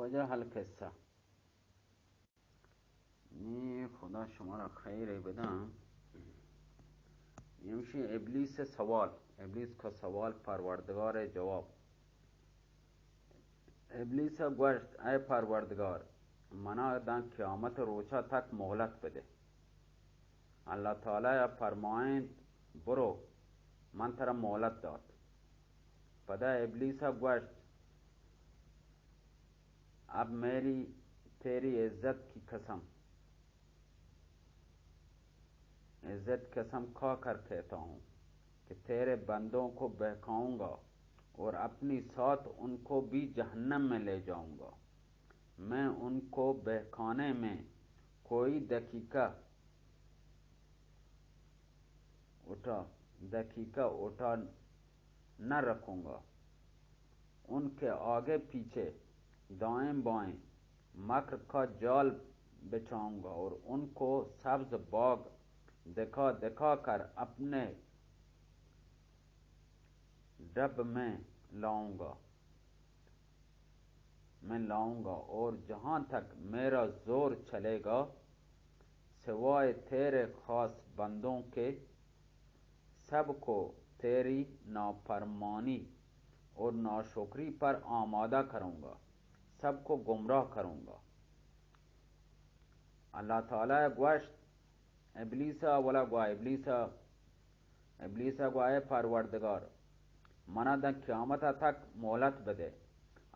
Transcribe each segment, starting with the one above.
واجہ القصہ۔ نی خدا شمارا خیر بداں۔ نی ہمشی ابلیس سوال، ابلیس کا سوال، پروردگار جواب۔ ابلیس گوشت، اے پروردگار، منا داں قیامت روچا تک مہلت بدے۔ اللہ تعالی فرمائنت، برو، من ترا مہلت دات۔ پدا ابلیس گوشت، اب میری تیری عزت کی قسم، عزت قسم کھا کر کہتا ہوں کہ تیرے بندوں کو بہکاؤں گا اور اپنی ساتھ ان کو بھی جہنم میں لے جاؤں گا۔ میں ان کو بہکانے میں کوئی دقیقہ اٹھا، دقیقہ اٹھا نہ رکھوں گا۔ ان کے آگے پیچھے، دائیں بائیں مکر کا جال بچھاؤں گا اور ان کو سبز باغ دکھا دکھا کر اپنے ڈب میں لاؤں گا، میں لاؤں گا، اور جہاں تک میرا زور چلے گا، سوائے تیرے خاص بندوں کے، سب کو تیری نافرمانی اور ناشکری پر آمادہ کروں گا، سب کو گمراہ کروں گا۔ اللہ تعالی گوشت، ابلیسا ولا گوا ابلیسا، ابلیسا گوا، اے پروردگار، منا داں قیامت تک مہلت بدے۔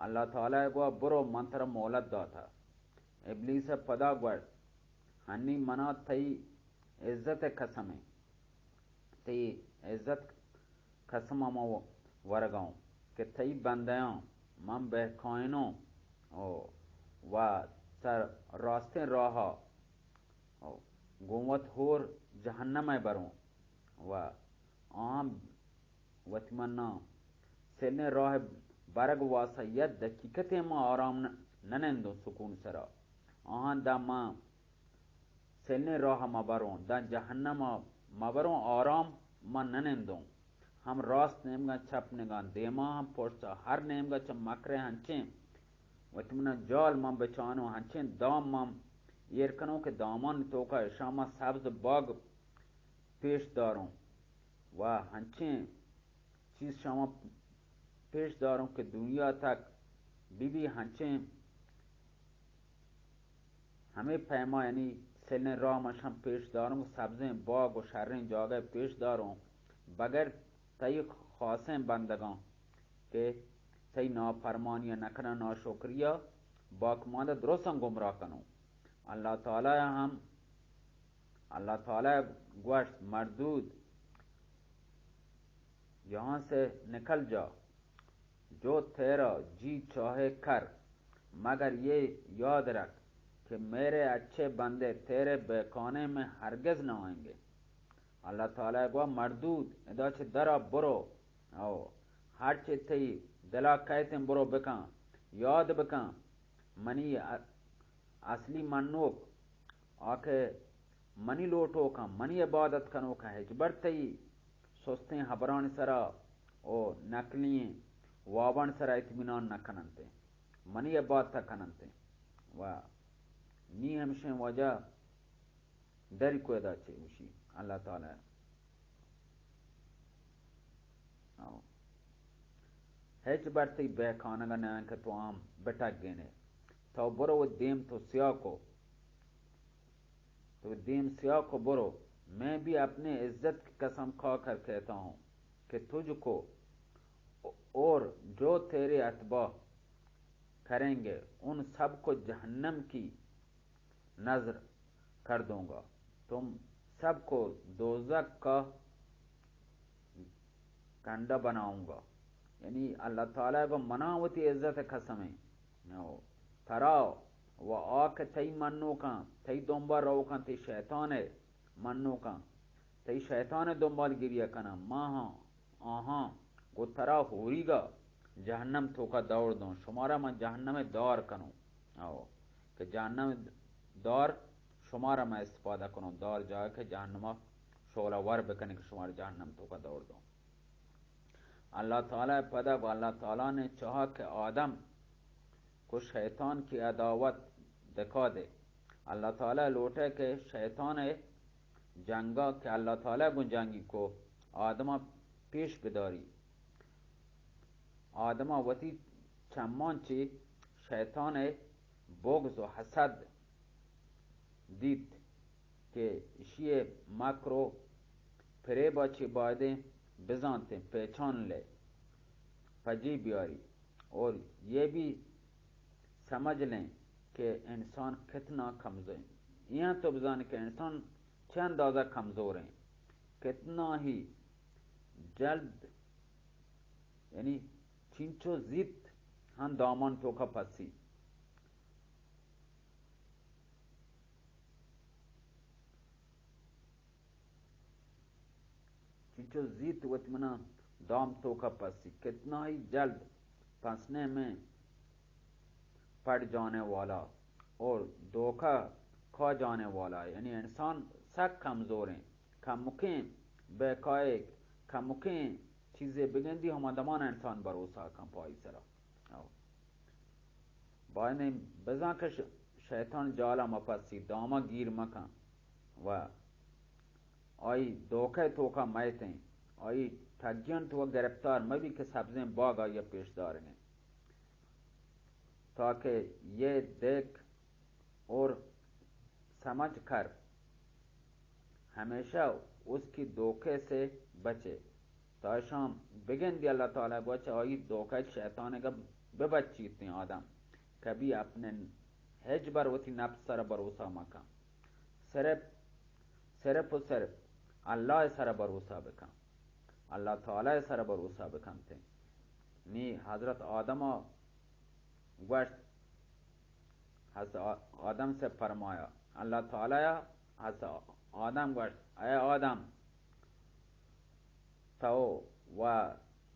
اللہ تعالی گوا، برو، من ترا مہلت داتا۔ ابلیس پدا گوشت، ہنی منا تئی عزت قسمیں، تئی عزت قسم ہم ورگاؤں کہ تئی بندیاں من بہکائینوں و سر راستیں راہا گوں وت ہور جہنم ء بروں و آہاں وتی مناں سلیں راہ برگ واسا یک دقیقتے ما آرام نہ، نہ نندوں سکون سرا۔ آہاں داں ما سلیں راہ مبروں، داں جہنم مبروں، آرام ما نہ نندوں۔ ہم راست نیمگا چپ نگاں، دیما ہم پشتا، ہر نیمگا چہ مکرے ہنچیں وتی منا جال من بچانوں، ہنچیں دام من ایر کنوں کہ دامان توکا اشاں ما سبز باگ پیش داروں و ہنچیں چیز شما پیش داروں کہ دنیا تک بی بی ہنچیں ہمے پیما، یعنی سلیں راہ من شاں پیش داروں، سبزیں باگ و شریں جاگہ پیش داروں، بغیر تئی خاصیں بندگاں کہ تئی نافرمانی نکناں، ناشکری باقماندا درستاں گمراہ کنوں۔ اللہ تعالی ہم، اللہ تعالی گوشت، مردود، یہاں سے نکل جا، جو تیرا جی چاہے کر، مگر یہ یاد رکھ کہ میرے اچھے بندے تیرے بہکانے میں ہرگز نہ آئیں گے۔ اللہ تعالی گوا، مردود، ادا چہ درا برو، او ہرچے تئی دلا کیتیں برو بکن، یاد بکن، منی ا-، اصلی منوک آ کہ منی لوٹوکاں، منی عبادت کنوکاں، ہچبر تئی سستیں ہبرانی سرا و نقلیں وابانی سرا اطمینان نہ کننت، منی عبادت کننت۔ و نی ہمشیں وجہ دری کو ادا چے گوشی اللہ تعالی۔ او۔ ہچبر تئی بہکانگا نہ انت کہ تو آں بٹگینے۔ تو برو و دیم تو سیاہ کو۔ تو دیم سیاہ کو برو۔ میں بھی اپنے عزت کی قسم کھا کر کہتا ہوں کہ تجھ کو اور جو تیرے اتباع کریں گے، ان سب کو جہنم کی نذر کر دوں گا، تم سب کو دوزخ کا کنڈا بناؤں گا۔ یعنی اللہ تعالی گو، منا وتی عزت قسمیں، نو ترا و آ کہ تئی منوکاں، تئی دنبا روکاں، تئی شیطان منوکاں، تئی شیطان دنبال گریہ کناں، ما ہاں آہاں گوں ترا ہوریگا جہنم توکا دور دوں، شمارا من جہنم دار کنوں۔ او، کہ جہنم دار شمارا من استفادہ کنوں، دار جاگہ کہ جہنم شعلہ ور بکنی کہ شمارا جہنم توکا دور دوں۔ اللہ تعالی پدا گو، اللہ تعالی نے چاہا کہ آدم کو شیطان کی عداوت دکھا دے۔ اللہ تعالی لوٹے کہ شیطان ءِ جنگا کہ اللہ تعالی گوں جنگی کو، آدما پیش بداری۔ آدما وتی چمان چی شیطان ءِ بغض و حسد دیت کہ اشی ءِ مکر و فریبا چی بایدیں بزانتیں، پہچان لے، پجی بیاری۔ اور یہ بھی سمجھ لیں کہ انسان کتنا کمزور ہیں۔ یہاں تو بزان کہ انسان چه اندازہ کمزور ہیں، کتنا ہی جلد، یعنی چینچو زیت ہم دامان توکا پسی۔ چنچو زیت وت منا دام توکا پسی، کتنا ہی جلد پھنسنے میں پڑ جانے والا اور دھوکہ کھا جانے والا ہے۔ یعنی انسان سک کمزور ہیں، کمکیں بے کائے، کمکیں چیزے بگندی ہما دمان انسان بھروسہ کن پائی سرا۔ او۔ بایدیں بزاں کہ ش-، شیطان جالا مپسی، داما گیر مکن و آئی دھوکہ توکا میتیں، آئی ٹگیان تو گرفتار مبی کہ سبزیں باغ آئی پیش دارگیں۔ تاکہ یہ دیکھ اور سمجھ کر ہمیشہ اس کی دھوکے سے بچے۔ تا شام بگندی اللہ تعالی گوچ آئی دھوکہ شیطان گا ببچیتیں آدم۔ کبھی اپنے ہچ بر وتی نفس سر بھروسہ مکن۔ صرف، صرف و صرف اللہ سر بھروسہ بکن۔ اللہ تعالی سر بھروسہ بکنتے۔ نی حضرت آدم گوشت، حضرت آدم سے فرمایا، اللہ تعالی حضرت آدم گوشت، اے آدم، تو و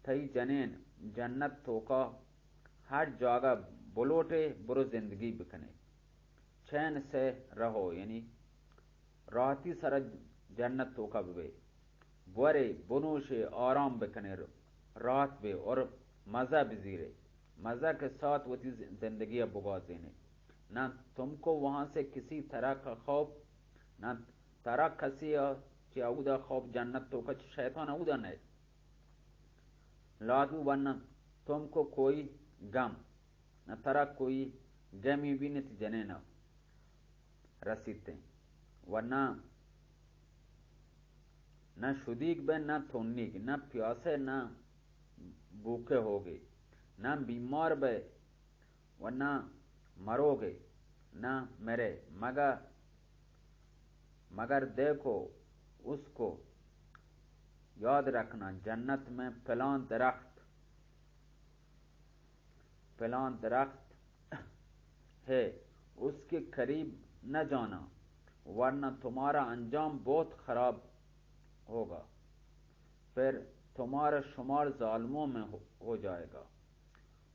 تئی جنین جنت توکا ہر جاگہ بلوٹے برو زندگی بکنے۔ چین سے رہو، یعنی راحتی سر جنت توکا ببے، بورے، بنوشے، آرام بکنے، راحت بے اور مزہ بزیرے، مزہ کے ساتھ وتی ز-، زندگی بگوازینے۔ نہ تم کو وہاں سے کسی طرح کا خوف، نہ ترا کسی چی اودا خوف، جنت توکا چی شیطان اودا نہ لازمی، ورنہ تم کو کوئی غم، نہ ترا کوئی غمی بھی نہ تی جنینا رسیتیں، ورنہ نہ شدیگ بے، نہ تنیگ، نہ پیاسے، نہ بوکے ہوگے، نہ بیمار بے، و نہ مروگے، نہ مرے، مگر، مگر دیکھو اس کو، یاد رکھنا، جنت میں فلاں درخت، فلاں درخت ہے، اس کے قریب نہ جانا، ورنہ تمہارا انجام بہت خراب ہوگا، پھر تمہارا شمار ظالموں میں ہو، ہو جائے گا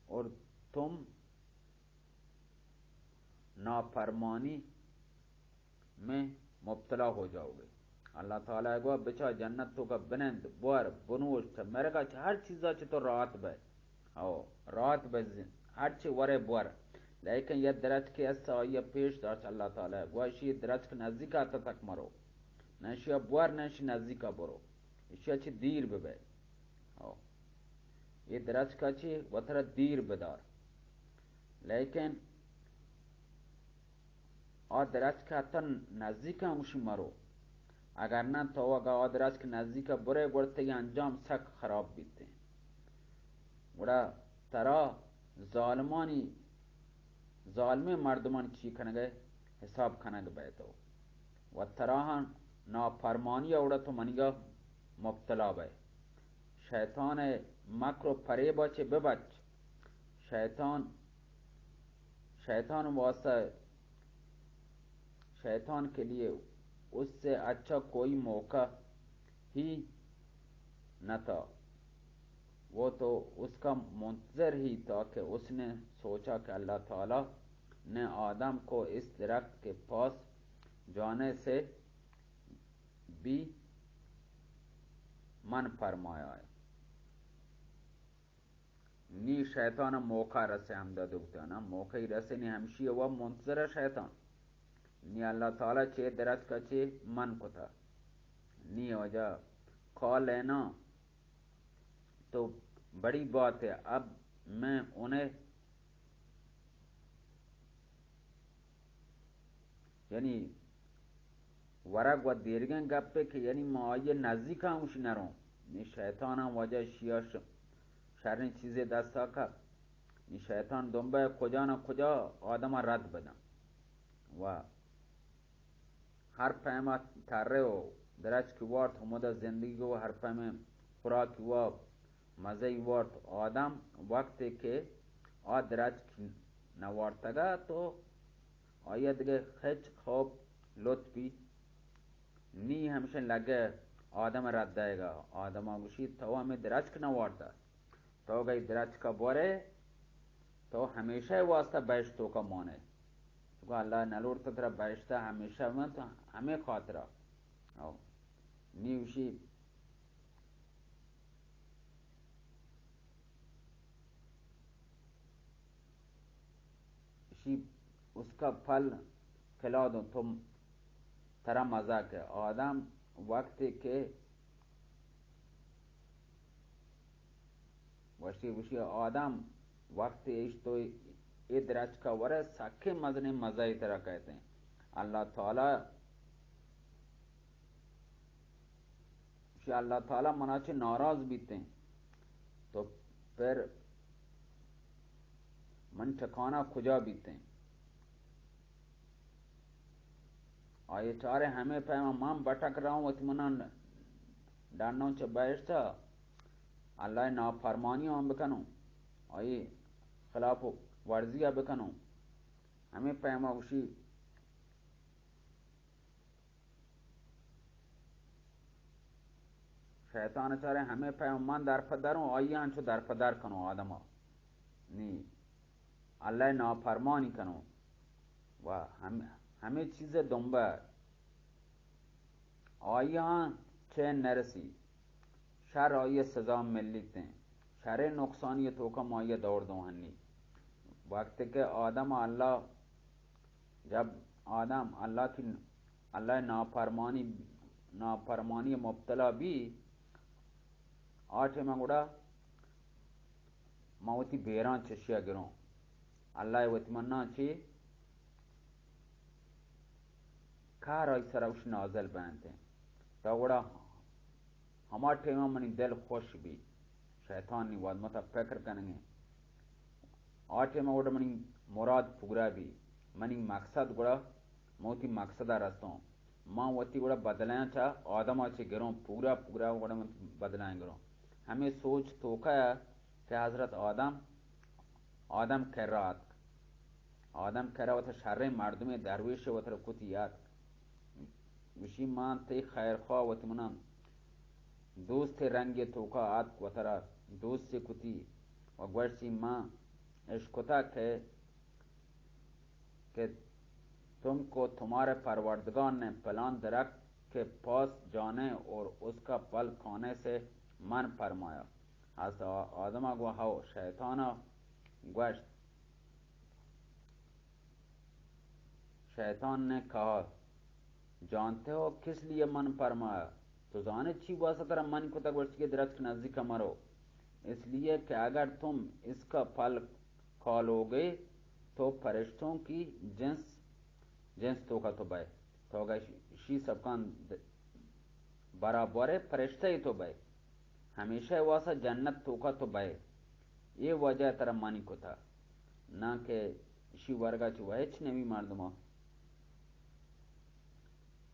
اور تم نافرمانی میں مبتلا ہو جاؤ گے۔ اللہ تعالی گوا بچا جنت توکا بنند، بور، بنوش، چہ مرگا چہ ہر چیزا چہ تو راحت بے۔ او، راحت بے زن-، ہر چی ورے بور۔ لیکن یہ درچکے اس آئی پیش داشت اللہ تعالی گوا، اشی درچک نزدیک آتا تک مرو۔ نہ اشیا بور، نہ اشی نزدیکا برو۔ اشیا چہ دیر ببے۔ او۔ اے درچکا چی وترا دیر بدار۔ لیکن آ درچک حتی نزدیک ہم گوشی مرو۔ اگر نہ تو اگا آ درچک نزدیک برے گڑا تئی انجام سک خراب بیتے۔ گڑا ترا ظالمانی، ظالمیں مردمان چی کنگے حساب کنگ بیتو۔ و تراہاں نافرمانی اوڑا تو منیگا مبتلا بئے۔ شیطان ء مکر و فریبا چہ ببچ۔ شیطان، شیطان واسطہ، شیطان کے لیے اس سے اچھا کوئی موقع ہی نہ تھا۔ وہ تو اس کا منتظر ہی تھا کہ اس نے سوچا کہ اللہ تعالی نے آدم کو اس درخت کے پاس جانے سے بھی منع فرمایا ہے۔ نی شیطان موقع رسے ہمدا دوتانا، موقعی رسے نی ہمشی و منتظر شیطان۔ نی اللہ تعالی چے درچکا چے من کتا۔ نی وجہ قال لینا تو بڑی بات ہے، اب میں انہیں، یعنی ورگ و دیرگیں گپے کہ یعنی ما آئی نزدیک ہم اش نروں۔ نی شیطان ہم وجہ شیا ش-، شریں چیزے دستا کپ۔ نی شیطان دنبہ کجا نہ کجا آدم رد بدن و ہر پیما ترے و درچک وارت، ہمودا زندگی و ہر پیمیں خوراکی و مزہی وارت۔ آدم وقتے کہ آ درچک نوارتگا تو آیا دگہ ہچ خوف لطفی نی۔ ہمشن لگے آدم رد دائیگا۔ آدم گوشی تو ہمیں درچک نوارتا، تو گئی درچکا بورے، تو ہمیشہ واسطہ بہشت توکا مانے۔ چونکہ اللہ نلوڑتا ترا بہشتا ہمیشہ من تو ہمیں خاطرہ۔ او۔ نی گوشی، اسی اس کا پھل کھلا دوں، تم ترا مزہ کہ آدم وقتی کہ وشی وشی آدم وقتی ایش تو اے درچکا ورے سکے مزنیں مزہ ترا کہتے ہیں۔ اللہ تعالی کہ اللہ تعالی منا چہ ناراض بیتیں، تو پھر من ٹھکانہ کجا بیتیں؟ آئی چارے ہمیں پیما من بٹک رہوں، وتی منا ڈنوں چہ بہشتا، اللہ نافرمانی ہم بکنوں، آئی خلاف ورزی بکنوں۔ ہمیں پیما گوشی شیطان چارے ہمیں پیما من درپدروں، آئی انچو درپدر کنوں آدما۔ نی اللہ نافرمانی کنوں و ہم-، ہمیں چیز دنبہ آئی چین نرسی۔ شر آئی سزا ملیتیں۔ شر نقصانی توکا ما آئی دور دوں ہنی۔ وقت کہ آدم اللہ، جب آدم اللہ کی، اللہ نافرمانی، نافرمانی مبتلا بی، آ ٹائما گڑا ما وتی بیراں چشیا گروں۔ اللہ وتی منا چی کار آئی سرا اش نازل بینت۔ تا گڑا ہما ٹیما منی دل خوش بی۔ شیطان نی واد متا فکر کنگے۔ آ ٹیما گڑا منی مراد پورا بی۔ منی مقصد گڑا موتی مقصدا رستوں۔ ما وتی گڑا بدلیاں چا آدما چے گروں، پورا پورا گڑا من بدلیاں گروں۔ ہمیں سوچ توکا کہ حضرت آدم، آدم کرا آتک۔ آدم کرا وتا شریں مردمے درویش وتر کتی آتک۔ گوشی، من تئی خیر خواہ وت منا دوست رنگے توکا آتک وترا دوست کتی و گوشتی، من اشکتا کہ کہ تم کو تمہارے پروردگار نے پلان درخت کے پاس جانے اور اس کا پھل کھانے سے منع فرمایا۔ حضرت آدم گو ہو، شیطان گوشت، شیطان نے کہا، جانتے ہو کس لیے منع فرمایا؟ تو زانے چی واسطہ ترا منع کتا گوشت کہ درخت کے نزدیک مرو؟ اس لیے کہ اگر تم اس کا پھل کھا لو گے تو فرشتوں کی جنس، جنس توکا تو بئے۔ تو گشی سبکان برابر فرشتہ تو بئے۔ ہمیشہ واسا جنت توکا تو بئے۔ اے وجہ ترا منع کتا۔ نہ کہ اشی ورگا چہ و ہچ نبی مردما۔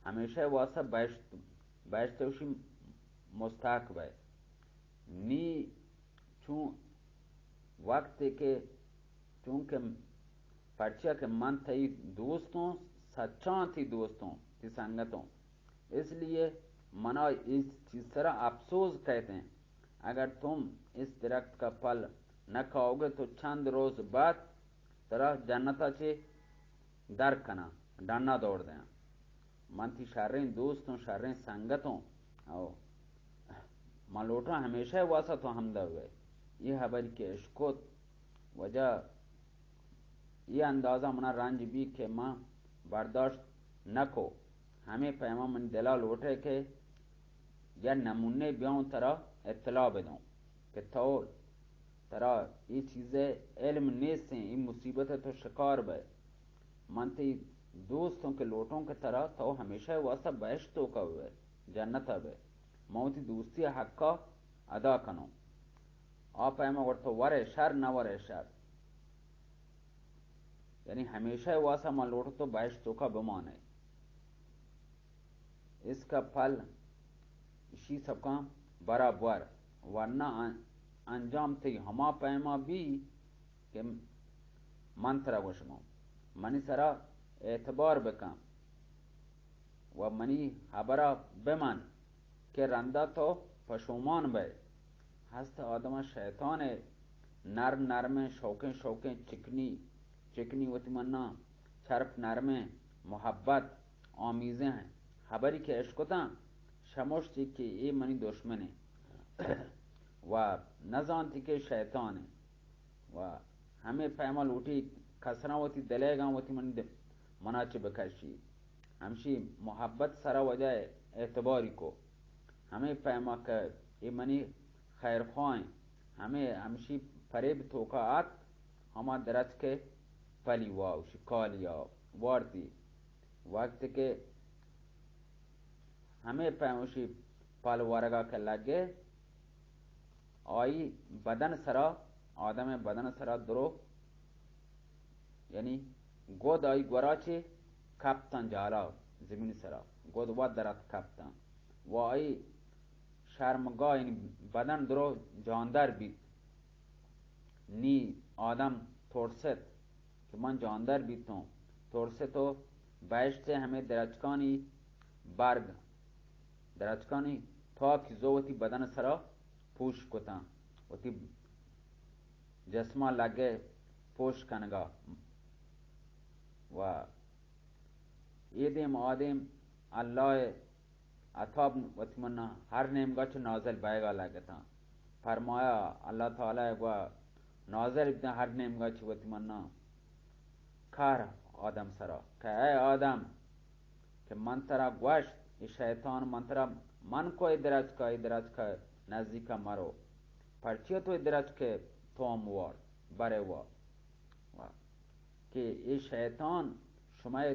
ہمیشہ واسا بہشت، بہشت اشی مستحق بئے۔ نی چون وقت کہ، چونکہ پرچیا کہ من تئی دوستوں، سچاں تئی دوستوں، تئی سنگتوں، اس لیے منا اس چیز سرا افسوس کہتے ہیں۔ اگر تم اس درخت کا پھل نہ کھاؤ گے تو چند روز بعد ترا جنتا چے در کناں، ڈنا دور دیاں۔ من تئی شریں دوستوں، شریں سنگتوں۔ او، من لوٹاں ہمیشہ واسا تو ہمدا ہوئے۔ اے ہبری کہ اشکت، وجہ اے اندازہ منا رنج بی کہ من برداشت نکو۔ ہمے پیما من دلا لوٹے کہ یا نمونے بیاؤں ترا اطلاع بدوں کہ تو، ترا اے چیزے علم نیستیں، اے مصیبت تو شکار بئے۔ من تئی دوستوں کہ لوٹوں کہ ترا تو ہمیشہ واسطہ بہشت توکا بئے، جنتا بئے۔ من وتی دوستی حقا ادا کنوں۔ آ پیما گڑ تو ورے شر، نہ ورے شر۔ یعنی ہمیشہ واسطہ من لوٹوں تو بہشت توکا بمانے۔ اس کا پھل اشی سکاں برابر، ورنہ ان-، انجام تئی ہما پیما بی کہ من ترا گوشگوں۔ منی سرا اعتبار بکن و منی ہبرا بمن کہ رندا تو پشومان بئے۔ ہست آدم شیطان نرم نرمیں، شوقیں شوقیں، چکنی چکنی وتی منا چرپ نرمیں، محبت آمیزیں ہبری کہ اشکتاں، شموشتی کہ اے منی دشمنے و نزانتی کہ شیطانے و ہمے پیما لوٹی کسراں وتی دلیگاں وتی منی د-، منا چہ بکشی۔ ہمشی محبت سرا وجہ اعتباری کو۔ ہمے پیما کہ اے منی خیرخواہیں، ہمے ہمشی پریب توکا آت، ہما درچکے پلی واوشی کالیا وارتی۔ وقت کہ ہمے پیموشی پل ورگا کہ لگے، آئی بدن سرا، آدم بدن سرا درو، یعنی گد آئی گورا چے کپتن جالا زمین سرا، گد و درت کپتن و آئی شرمگاہ، یعنی بدن درو جاندر بیت۔ نی آدم ترست کہ من جاندر بیتوں، ترست و بہشت ہمے درچکانی برگ، درچکانی تاک زو وتی بدن سرا پوش کتاں، وتی جسما لگے پوش کنگا۔ و اے دیم آ دیم اللہ عطا وتی منا ہر نیمگا چہ نازل بئیگا لگتاں۔ فرمایا اللہ تعالی گوا نازل بیتاں ہر نیمگا چہ وتی منا کار آدم سرا کہ اے آدم، کہ من ترا گوشت، اے شیطان من ترا من کو اے درچکا، اے درچکا نزدیکا مرو۔ پرچیا تو اے درچکے توم وارت، برے وا، وا۔ کہ اے شیطان شمئے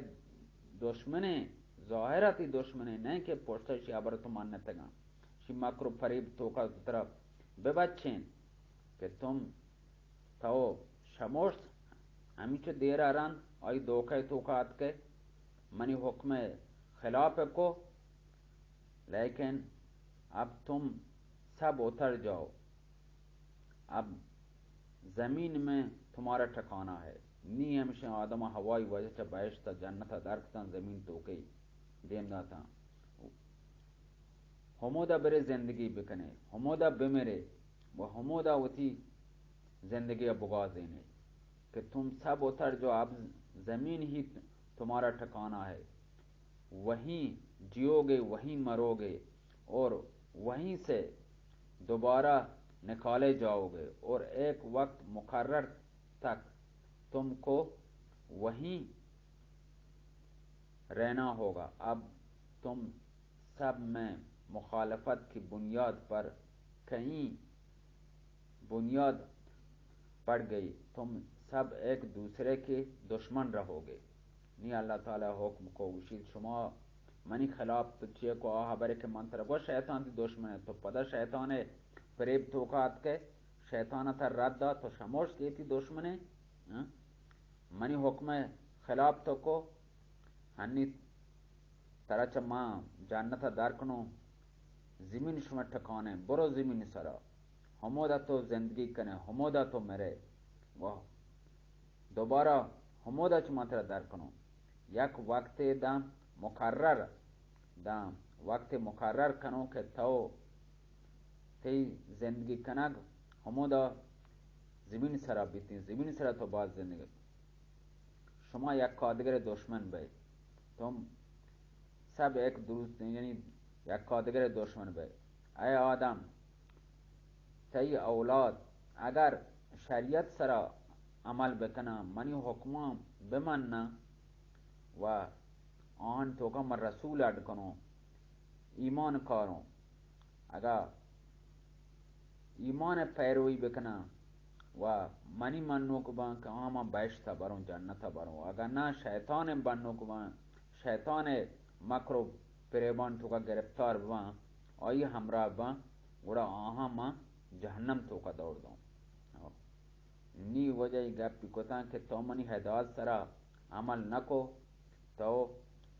دشمنے، ظاہرا تئی دشمنے، نہ کہ پشتا شی ہبر تو منتگاں۔ شی مکر و فریب توکا ترا ببچین کہ تم تو شموشت ہمیچو دیرا رند آئی دوکہ توکا اتکے، منی حکم خلاف کو، لیکن اب تم سب اتر جاؤ، اب زمین میں تمہارا ٹھکانہ ہے۔ نی ہمشہ آدم و حوائی وجہ چہ بہشت جنت در کتن، زمین توکے دیم داتاں۔ ہمودا برے زندگی بکنے، ہمودا بمرے و ہمودا وتی زندگی بگوازینے کہ تم سب اتر جو، اب زمین ہی تمہارا ٹھکانہ ہے، وہیں جیوگے، وہیں مروگے اور وہیں سے دوبارہ نکالے جاؤگے اور ایک وقت مقرر تک تم کو وہیں رہنا ہوگا۔ اب تم سب میں مخالفت کی بنیاد پر کہیں بنیاد پڑ گئی، تم سب ایک دوسرے کے دشمن رہو گے۔ نی اللہ تعالی حکم کو گوشیت، شما منی خلاف تو چیئے کو آ حبرے کہ من ترا گو شیطان تی دشمن ہے، تو پدا شیطان ہے فریب توکا اتکے، شیطان تر رد دات، تو شموشت کہ تی دشمن ہے، ہاں؟ منی حکم خلاف تو کو، ہنی ترا چہ ما جنت ء در کنوں، زمین شمئے ٹھکانے، برو زمین سرا، ہمودا تو زندگی کنے، ہمودا تو مرے، و دوبارہ ہمودا چہ ما ترا در کنوں۔ یک وقتے داں مقرر، داں وقتے مقرر کنوں کہ تو تئی زندگی کنگ ہمودا زمین سرا بیتیں، زمین سرا تو باز زندگی۔ شما یک آدگرے دشمن بئے، تم سب ایک دوست، یعنی یک آدگرے دشمن بئے۔ اے آدم، تئی اولاد اگر شریعت سرا عمل بکناں، منی حکماں بمناں و آہان توکا من رسول اڈ کنوں، ایمان کاروں، اگا ایمان پیروی بکناں و منی منوک باں کہ آہاں من بہشت بروں، جنت بروں، اگا نہ شیطان منوک باں، شیطان مکر و پریبان توکا گرفتار باں، آئی ہمراہ باں، گڑا آہاں من جہنم توکا دور دوں۔ نی وجہ ای گپی کتاں کہ تو منی ہدایت سرا عمل نکو، تو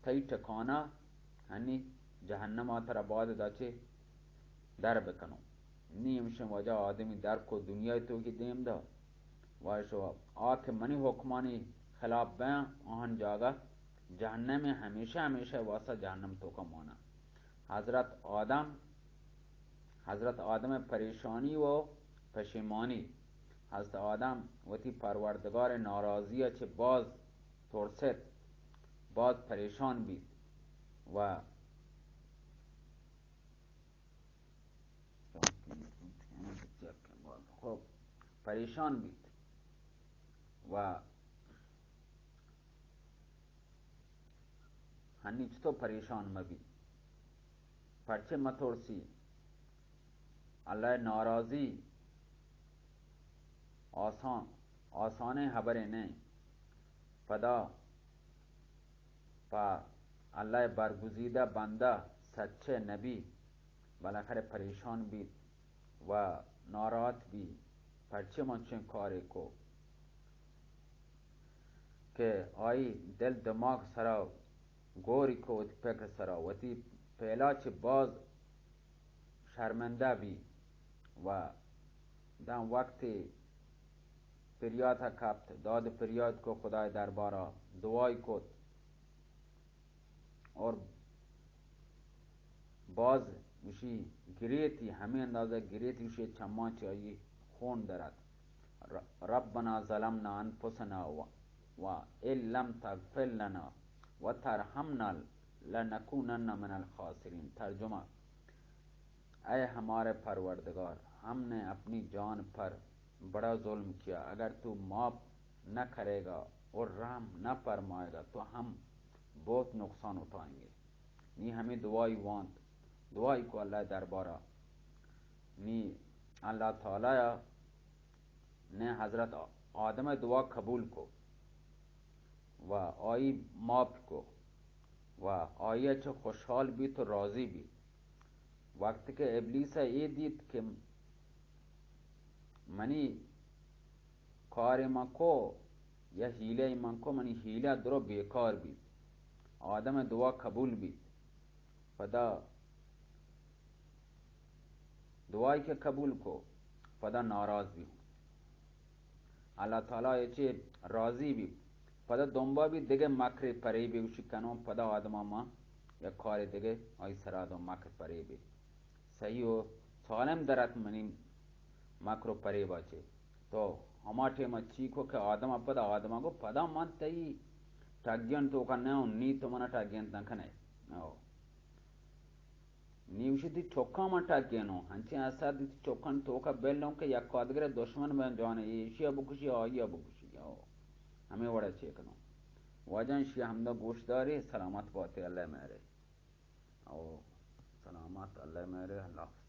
تئی ٹکانہ ہنی جہنما، ترا باید داچے در بکنوں۔ نی ہمشیں وجہ آدمی در کو دنیا توکی دیم دا۔ واجہ آ کہ منی حکمانی خلاف بیاں، آہن جاگہ جہنم، ہمیشہ ہمیشہ واسطہ جہنم توکا مانا۔ حضرت آدم، حضرت آدم پریشانی و پشیمانی۔ حضرت آدم وتی پروردگار ناراضی چہ باز ترست، باز پریشان بیت و خب پریشان بیت و ہنی چطور پریشان مبی، پرچے مترسی، اللہ ناراضی آسان، آسانیں حبرے نہ۔ پدا پہ اللہ برگزیدہ بندہ سچے نبی بالاخرہ پریشان بیت و ناراحت بی، پرچے من چین کارے کو کہ آئی دل دماغ سرا گوری کو، وتی پکر سرا، وتی پیلا چہ باز شرمندہ بی و داں وقتی پریات کپت، داد پریات کو، خدای دربارا دعای کت اور باز گوشی گریتی، ہمے اندازہ گریتی، گوشی چماں چہ آئی خون درات۔ ر-، ربنا ظلمنا انفسنا و، و ان لم تغفر لنا و ترحمنا لنکونن من الخاسرین۔ ترجمہ، اے ہمارے پروردگار، ہم نے اپنی جان پر بڑا ظلم کیا، اگر تو معاف نہ کرے گا اور رحم نہ فرمائے گا تو ہم بہت نقصان اٹھائیں گے۔ نی ہمیں دعائی وانت، دعائی کو اللہ دربارا۔ نی اللہ تعالی نے حضرت آدم دعا قبول کو و آئی معاف کو و آئی چہ خوشحال بیت و راضی بیت۔ وقت کہ ابلیس اے دیت کہ منی کار من کو یا حیلہ من کو، منی حیلہ درو بیکار بیت، آدم دعا قبول بیت۔ پدا دعائی کہ قبول کو، پدا ناراض بی۔ اللہ تعالی چہ راضی بی۔ پدا دنبا بی دگہ مکر پریبے گوشی کنوں، پدا آدما ما یک کار دگہ آئی سرا دوں مکر پریبے۔ صحیح و سالم درات منی مکر و پریبا چہ۔ تو ہما ٹیم چی کو کہ آدما پدا، آدما گو پدا من تئی ٹگین توکا نہ اوں، نی تو منا ٹگین نہ کنے۔ او۔ نی گوشی تئی چکاں من ٹگینوں، ہنچیں اثر دی تئی چکاں توکا بلوں کہ یک آدگرے دشمن بن جانے، ایشیا بکشی، آئیا بکشی۔ او۔ ہمیں وڑا چے کنوں۔ واجہ ایشی ہمدا گوش داری، سلامت باتے، اللہ مہرے۔ او۔ سلامت، اللہ مہرے، اللہ حافظ۔